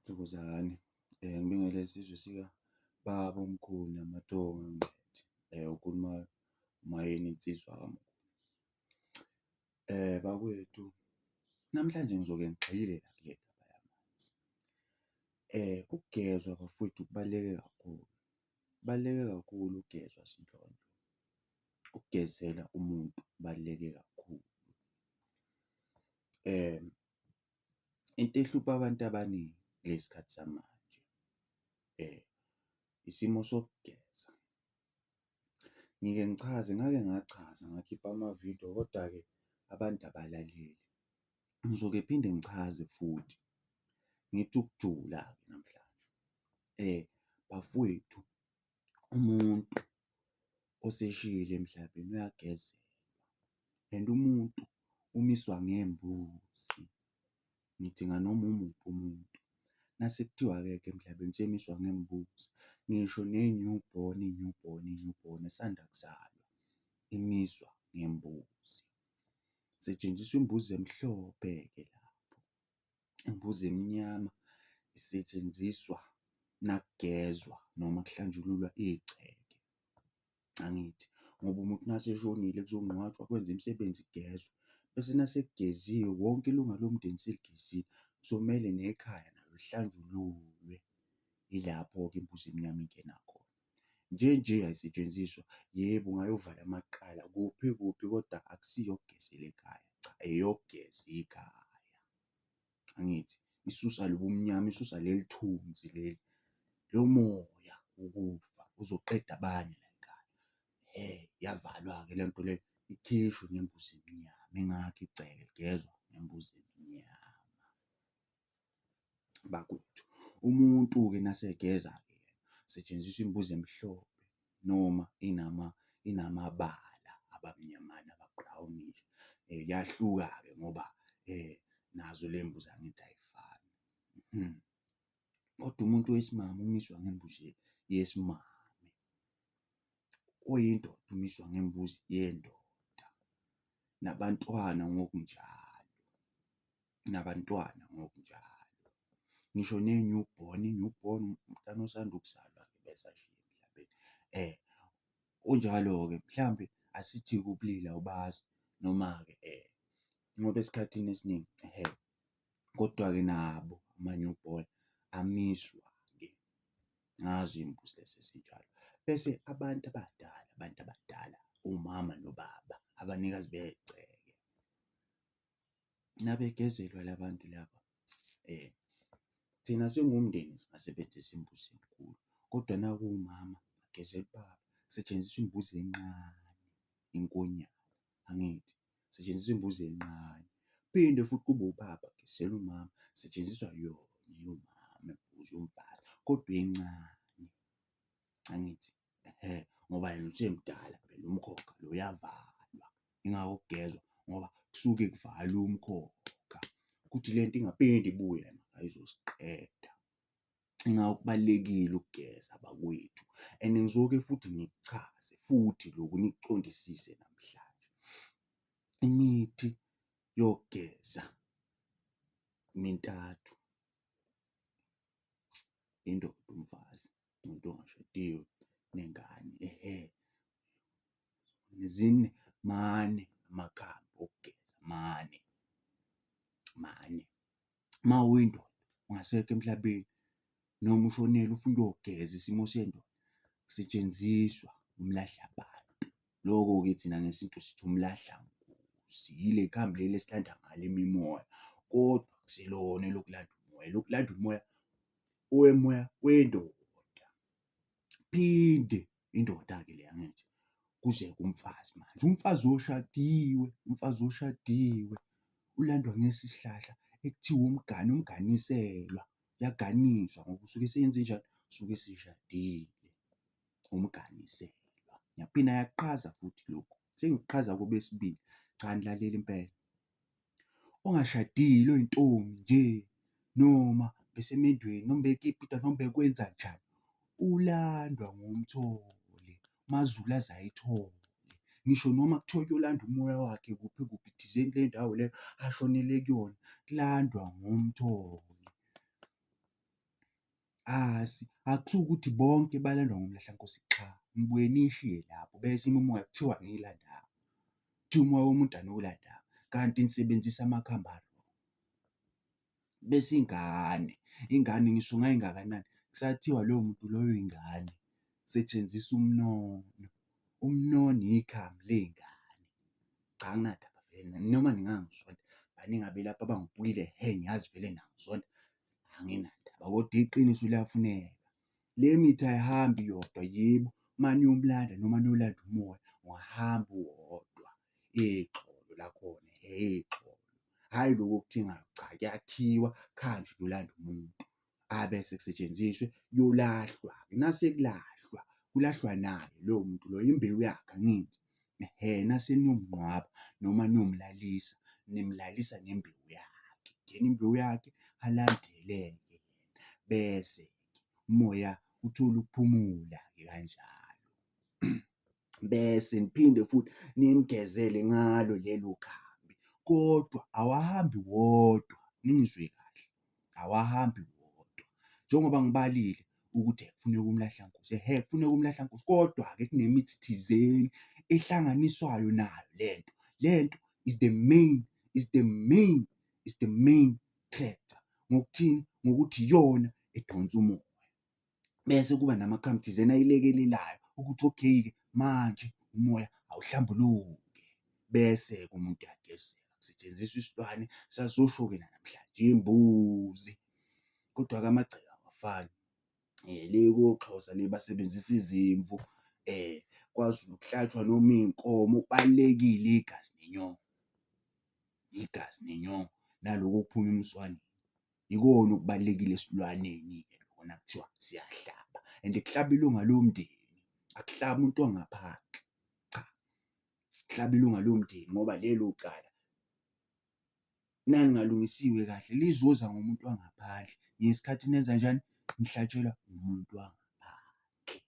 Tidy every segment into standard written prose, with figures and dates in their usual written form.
Thokozani. Ngibingelele isizwe sika baba omkhulu namathongo angibethe. Okhuluma uMayeni insizwa kaMkhulu. Bakwethu, namhlanje ngizoke ngigxile la kule ndaba yamanzi. Ukugezwa bafowethu kubaluleke kakhulu, kubaluleke kakhulu ukugezwa zindlondlo, ukugezela umuntu kubaluleke kakhulu. Into ehlupha abantu abaningi kulesi khathi samanje isimo sokugeza. Ngike ngichaze, ngake ngachaza ngakhipha amavidiyo kodwa-ke abantu abalaleli. Ngizoke phinde ngichaze futhi, ngithi ukujula-ke namhlanje. Bafowethu, umuntu oseshiyile emhlabeni uyagezelwa and umuntu umiswa ngembuzi, ngithi nganoma umuphi umuntu. Nase kuthiwa akekho emhlabeni usemiswa ngembuzi, ngisho ne-new born, i-new born, i-new born esanda kuzalwa, imiswa ngembuzi. Kusetshenziswa imbuzi emhlophe-ke lapho, imbuzi emnyama isetshenziswa nakugezwa noma kuhlanjululwa igceke, angithi? Ngoba umuntu mase eshonile kuzongqwatshwa kwenziwe imisebenzi kugezwe, bese nasekugeziwe wonke ilunga lomndeni seligezile, kuzomele nekhaya nalo lihlanjululwe, ilapho-ke imbuzi emnyama ingena khona. Nje nje ayisetshenziswa, yebo ungayovala amaqala kuphi kuphi kodwa akusiyo eyokugezela ekhaya, cha eyokugeza ikhaya, angithi? Isusa lobu bumnyama, isusa leli thunzi leli lomoya wokufa ozoqeda abanye layikhaya. Hhe, iyavalwa-ke le nto leyo, ikhishwe ngembuzi emnyama, ingakho igceke ligezwa ngembuzi emnyama bakwethu. Umuntu-ke nasegeza-ke kusetshenziswa imbuzi emhlophe noma inamabala abamnyamana, aba-brownish. Kuyahluka-ke ngoba nazo ley'mbuzi angithi ay'fani. Kodwa umuntu wesimame umiswa ngembuzi yesimame, oyindoda umiswa ngembuzi yendoda, nabantwana ngokunjalo, nabantwana ngokunjalo. Ngisho ne-new born, i-new born umntwana osanda ukuzalwa-ke bese ashiye emhlabeni. Kunjalo-ke mhlampe asithi-ke ubulili awubazi noma-ke ngoba esikhathini esiningi ehhe, kodwa-ke nabo ama-new born amiswa-ke ngazo iy'mbuzi lezi ezinjalo. Bese abantu abadala, abantu abadala, omama nobaba, abanikazi begceke, nabegezelwa la bantu laba thina singumndeni singasebenzisa imbuzi enkulu, kodwa nakuwumama agezele ubaba, kusetshenziswa imbuzi encane, inkonyane, angithi? Kusetshenziswa imbuzi encane, phinde futhi kube ubaba agezele umama, kusetshenziswa yona eyomama imbuzi yomfazi kodwa encane, angithi? Ehhe, ngoba yena usemdala phela umkhokha lo uyavalwa, yingakho kugezwa ngoba kusuke kuvalwa umkhokha ukuthi lento ingaphinde ibuye la izosiqeda. Ingakho kubalulekile ukugeza bakwethu and ngizoke futhi ngikuchaze futhi lokhu nikucondisise namhlanje. Imithi yokugeza mintathu, indoda, umfazi, umuntu ongashadiwe nengane, ehhe. Zine, mane amakhambi okugeza, mane, mane. Uma uyindoda ungasekho emhlabeni noma ushonelwe ufuna ukuyogeza isimo sendoda, kusetshenziswa umlahla bantu, loko-ke thina ngesintu sithi umlahlankosi, ile khambi leli esilanda ngalo imimoya kodwa akusilona elokulanda umoya, elokulanda umoya owomoya wendoda. Phinde indoda-ke le angithi, kuze kumfazi manje, umfazi oshadiwe, umfazi oshadiwe ulandwa ngesi sihlahla ekuthiwa umganu, umganiselwa, uyaganiswa ngoba usuke eseyenze njani? Usuke eseshadile, umganiselwa. Ngiyaphinda ngiyakuqhaza futhi lokhu, sengikuqhaza kobesibili, cha nilalele impela. Ongashadile oyintombi nje noma besemendweni noma bekipita noma bekwenzanjani, ulandwa ngomthole, amaZulu aze ayithole. Ngisho noma kuthiwa kuyolandwa umoya wakhe kuphi kuphi thizeni kule ndawo le ashonele kuyona, kulandwa ngomthole. Akusiwukuthi bonke balandwa ngomlahlankosi, cha, nibuye niyishiye lapho bese imimoya kuthiwa aniyilandanga, kuthiwa umoya womuntu aniwulandanga kanti nisebenzisa amakhambi a-wrong. Bese ingane, ingane ngisho ungayingakanani kusathiwa loyo muntu loyo ingane, kusetshenziswa umnono, umnono ikhambi ley'ngane. Cha, anginandaba vele noma ningangizonda, baningi abelaphi abangibukile ehhe ngiyazi vele niyangizonda, anginandaba kodwa iqiniso liyafuneka. Le mithi ayihambi iyodwa, yebo uma niyomlanda noma niyolanda umoya ungahamba uwodwa, ixolo lakhona ehhe ixolo, hhayi lokhu okuthengayo, cha kuyakhiwa kuhanjwe kuyolandwa umuntu, abese kusetshenziswe kuyolahlwa-ke, nase kulahlwa kulahlwa naye loyo muntu loyo imbewu yakhe angithi, ehhe nase niyomngcwaba noma niyomlalisa nimlalisa nembewu yakhe, kungena imbewu yakhe alandele-ke yena, bese-ke umoya uthole ukuphumula-ke kanjalo. Bese niphinde futhi nimgezele ngalo lelo khambi, kodwa awahambi wodwa, ningizwe kahle, awahambi wodwa. Njengoba ngibalile ukuthi kufuneka umlahlankosi, ehhe kufuneka umlahlankosi kodwa-ke kunemithi thizeni ehlanganiswayo nayo lento, lento is the main, is the main, is the main tractor. Ngokuthini? Ngokuthi iyona edonsa umoya. Bese kuba namakhambi thizeni ayilekelelayo ukuthi okay-ke manje umoya awuhlambuluke, bese-ke umuntu uyagezeka kusetshenziswa isilwane sasosho-ke nanamhlanje imbuzi, kodwa-ke amagceke awafani. Le koXhosa le basebenzisa izimvu, kwaZulu kuhlatshwa noma iy'nkomo kubalulekile igazi nenyongo, igazi nenyongo naloko okuphuma emswaneni. Ikona okubalulekile esilwaneni-ke loko nakuthiwa siyahlaba and kuhlaba ilunga lomndeni, akuhlabi umuntu wangaphandle, cha, kuhlaba ilunga lomndeni ngoba lelo cala nalingalungisiwe kahle lizoza ngomuntu wangaphandle ngesikhathi nenzanjani? Nihlatshelwa umuntu wangaphandle.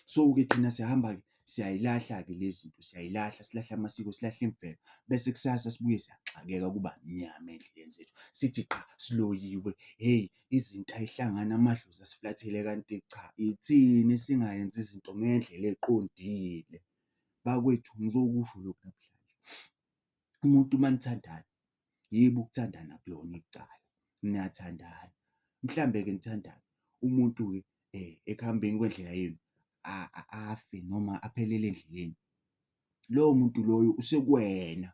So-ke thina siyahamba-ke siyayilahla-ke le zinto, siyayilahla silahle amasiko, silahle imvelo bese kusasa sibuye siyaxakeka kuba mnyama ey'ndleleni zethu, sithi qha siloyiwe, hheyi izinto ay'hlangani amadlozi asiflathele kanti cha, ithina esingayenzi izinto ngendlela eqondile. Bakwethu ngizokusho lokhu namhlanje, umuntu uma nithandana, yebo ukuthandana akulona icala, niyathandana, mhlambe-ke nithandana umuntu-ke ekuhambeni kwendlela yenu afe noma aphelele endleleni, loyo muntu loyo usekuwena,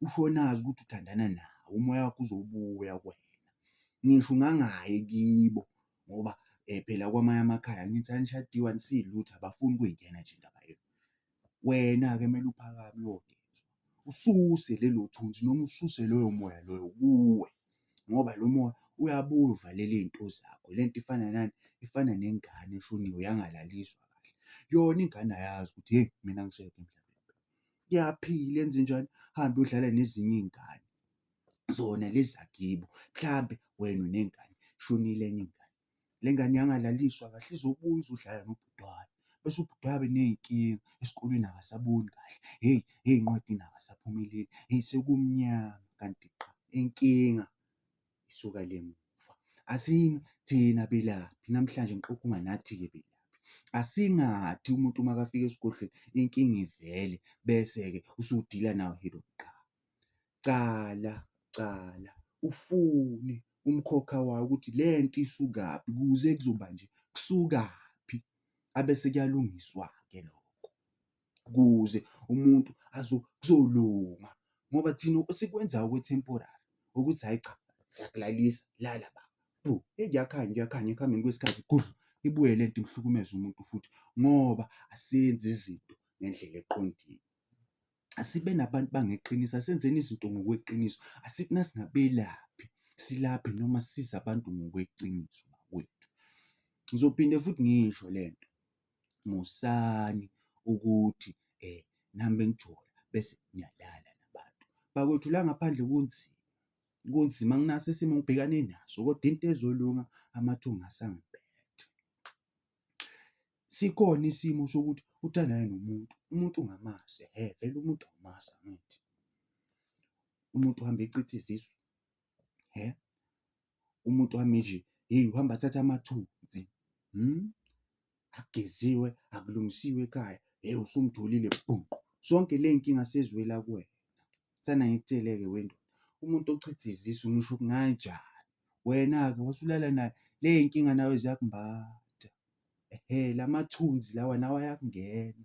usho nazi ukuthi uthandana naye, umoya wakhe uzobuya kuwena. Ngisho ungangayi kibo ngoba phela kwamanye amakhaya angithi anishadiwe anisilutho abafuni ukuyingena nje indaba yenu. Wena-ke kumele uphakame uyogezwa, ususe lelo thunzi noma ususe loyo moya loyo kuwe ngoba lo moya uyabuya uvalele iy'nto zakho. Le nto ifana nani? Ifana nengane eshoniwe yangalaliswa kahle, yona ingane ayazi ukuthi hheyi mina angisekho emhlabeni. Iyaphila yenzenjani? Ihambe iyodlala nezinye iy'ngane, zona lezi zakibo, mhlampe wena unengane, ishonile enye ingane. Le ngane yangalaliswa kahle izobuya izodlala nobhuti wayo, bese ubhuti wayo abe ney'nkinga esikolweni akasaboni kahle, hheyi ey'ncwadini akasaphumeleli, hheyi sekumnyama kanti qha inkinga isuka le muva. Thina belaphi namhlanje ngixoxa nathi-ke belaphi, asingathi umuntu makafika esigodlweni inkinga ivele bese-ke usudila nayo head on, qha. Cala cala ufune umkhokha wayo ukuthi le nto isukaphi kuze kuzoba nje kusukaphi, abese kuyalungiswa-ke lokho ukuze umuntu kuzolunga ngoba thina esikwenzayo okwe-temporary ukuthi hhayi cha siyakulalisa lala baba, bo hheyi kuyakhanya kuyakhanya ekuhambeni kwesikhathi gudlu ibuye le nto imhlukumeze umuntu futhi ngoba asenzi izinto ngendlela eqondile. Asibe nabantu bangeqiniso, asenzeni izinto ngokweqiniso, asithi nasingabelaphi silaphe noma sisize abantu ngokweqiniso bakwethu. Ngizophinde futhi ngiyisho le nto, musani ukuthi nihambe nijola bese niyalala nabantu. Bakwethu la ngaphandle kunzima, kunzima anginaso isimo engibhekane naso kodwa into ezolunga amathongo asangiphethe. Sikhona isimo sokuthi uthandane nomuntu, umuntu ungamazi ehhe vele umuntu awumazi angithi. Umuntu uhambe echitha izisu, hhe, umuntu uhambe nje Hheyi uhamba athathe amathunzi, Akugeziwe, akulungisiwe ekhaya, hheyi usumtholile bhunqu. Zonke ley'nkinga seziwela kuwena. Thanda ngikutshele-ke wendoda, umuntu ochitha izisu ngisho kunganjani, wena-ke wasulala naye, ley'nkinga nawe ziyakumbatha. Ehhe, la mathunzi lawa nawe ayakungena,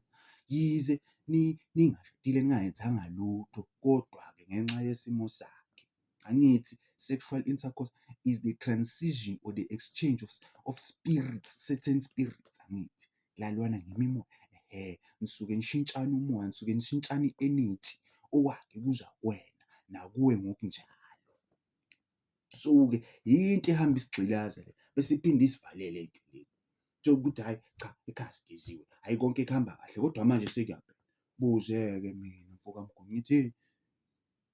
yize ningashadile ningayenzanga lutho, kodwa-ke ngenxa yesimo sakhe. Angithi sexual intercourse is the transition or the exchange of spirits, certain spirits, angithi kulalwana ngemimoya, ehhe, nisuke nishintshana umoya, nisuke nishintshana i-energy, okwakhe kuza kuwena nakuwe ngokunjalo. So-ke yinto ehamba isigxilaza le bese iphinde isivalele ey'ndleleni. Uthole ukuthi hhayi cha ekhaya sigeziwe, hhayi konke kuhamba kahle kodwa manje sekuyabheda. Buze-ke mina mfokaMguni ngithi hheyi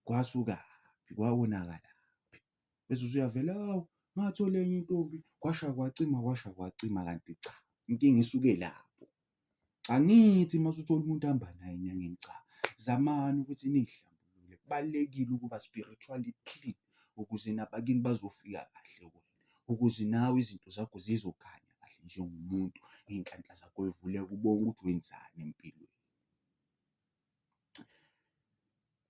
kwasukaphi, kwawonakalaphi? Bese usuyavela, hawu ngathola enye intombi kwasha kwacima, kwasha kwacima kanti cha, inkinga isuke lapho. Angithi uma usuthola umuntu ohamba naye enyangeni, cha zamani ukuthi niyihlambulule, kubalulekile ukuba spiritually clean ukuze nabakini bazofika kahle kuwena, ukuze nawe izinto zakho zizokhanya kahle njengomuntu, iy'nhlanhla zakho y'vuleke ubone ukuthi wenzani empilweni.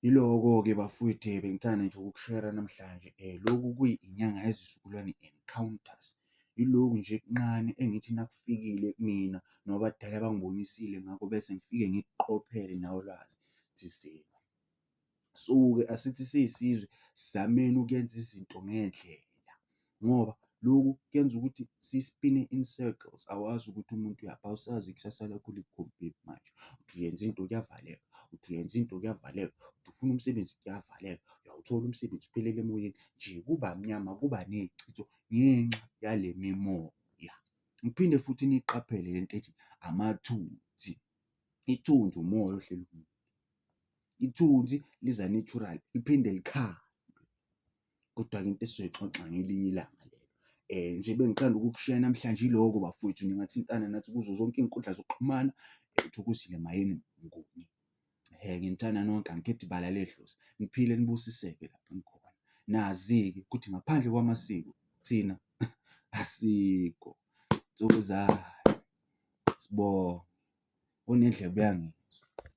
Yiloko-ke bafowethu bengithanda nje ukukushera namhlanje lokhu kuyi-Inyanga Yezizukulwane Encounters. Iloku nje okuncane engithi nakufikile kumina noma abadala bangibonisile ngakho bese ngifike ngikuqophele nawe ulwazi thizeni. So-ke asithi siyisizwe sizameni ukuyenza izinto ngendlela ngoba loku kuyenza ukuthi sispine in circles, awazi ukuthi umuntu uyaphi, awusazi ikusasa lakho likukhombephi manje. Uthi uyenza into kuyavaleka, uthi uyenza into kuyavaleka, uthi ufuna umsebenzi kuyavaleka, uyawuthola umsebenzi uphelele emoyeni, nje kuba mnyama kuba ney'chitho ngenxa yale mimoya. Ngiphinde futhi niyiqaphele le nto ethi amathunzi, ithunzi umoya ohleli kumuntu, ithunzi liza natural liphinde likhambe. Kodwa-ke into esizoyixoxa ngelinye ilanga leyo. Nje bengithanda ukukushiya namhlanje iloko bafowethu, ningathintana nathi kuzo zonke iy'nkundla zokuxhumana, Thokozile Mayeni Mnguni. Ehhe, nginithanda nonke angikhethi bala ledlozi, niphile nibusiseke lapho enikhona. Nazi-ke ukuthi ngaphandle kwamasiko thina asikho. Thokozani, sibonge, onendlebe uyangizwa.